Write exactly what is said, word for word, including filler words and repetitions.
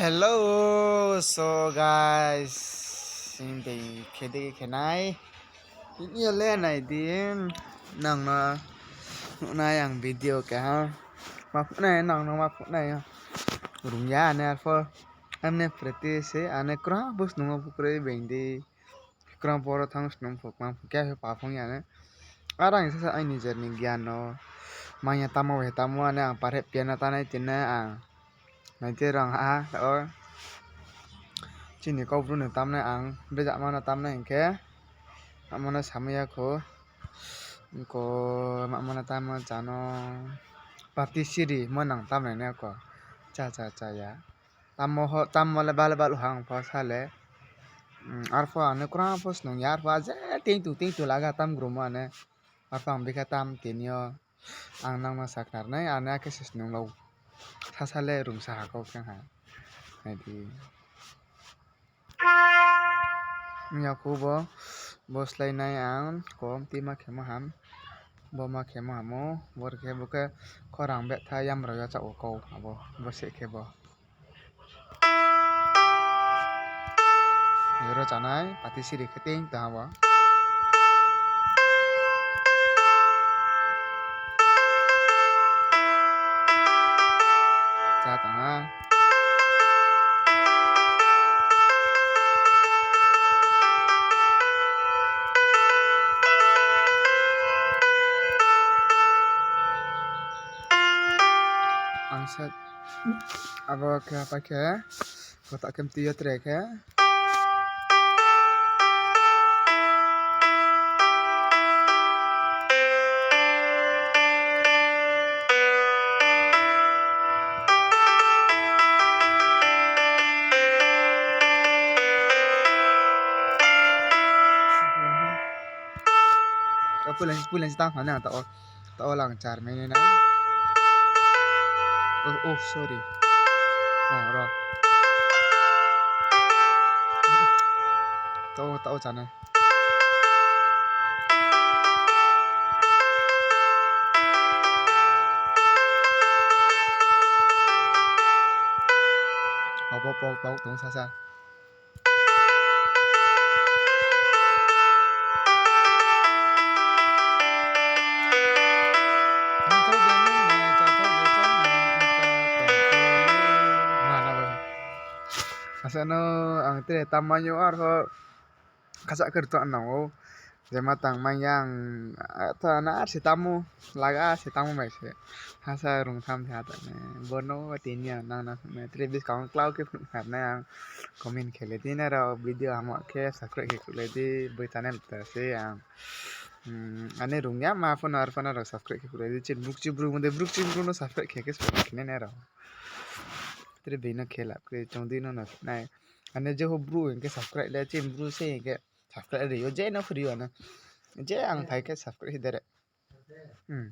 Hello, so guys, sing dei khe dei khe nai. Ini yo le nai di, nang no nuhnai ang video keha. Ma phuhnai, nang no ma phuhnai. Rung ya ane arpho. Amne practice se, ane kroi bo snung no phu kroi beng di. Kroi boro thang snung phu, kma phu khe pa phung ya ne. Arang sasa aini jerni gian no. Manya tamo he tamo ane ang parhe piano tanai tine ang. Nai te rang ha, o. Chini kau bru no tamnai ang, bejak mano tamnai hing khe. Mano samai ya kho. Ko, ma mano tamo chano. Pati siri, mo nang tamnai ne ko. Cha, cha, cha ya. Tamo ho, tamo le bale bale hang pho sa le. Mm, arpho ano kroi pho snung ya, arpho je ting tu, ting tu laga tam grumo ane. Arpho ang bikha tam tini yo. Ang nang no sakhnarnai, ane akhe se snung lau. Sasa le rung sa ha kau khe ha. Nai di. Yaku bo, bo slái nai ang, kom ti ma khemo ham. Bo ma khemo hamo, bor khe bo khe khorang betha yam rao ya chao kau, abo, bo se khe bo. Ro chanai, pati siri khe ting tong ha bo. Cha tong ha. Ang se abo khe apai khe, kotak khe mtui yo tre khe. Puilang, puilang si tang phani ang taoh, taoh lang char mai nai na. Oh, oh, sorry. Oh, ro. Taoh, taoh chanai. Abo pok pok tong sasa. Asa no ang tre tamma yo arpho khachah khe rto nang ou. Je ma tang mai ya ang, ah, to ano ar se tamo, laga ar se tamo bai se. Hasa rung tham the ha tang ne. Bo no tini ang nang na phnuh nai, tre buskang wo klau khe phnuh khnari nai ang. Comment khe le di nrao, video hamo khe subscribe khe khuh le di, boi channel ta se ang. Hmm, ani rung ya ma pho no arpho no rao subscribe khe khuh le di, chini bukchi bru mo de bukchi bru no subscribe khe khe subscribe khe nai nrao. Tre bini no khe lap khe chung di no no nai. Ani je ho bru hing khe subscribe le, chini bru se hing khe subscribe ri yo, je no ri yo na. Je ang phai khe subscribe hi dere. Hmm.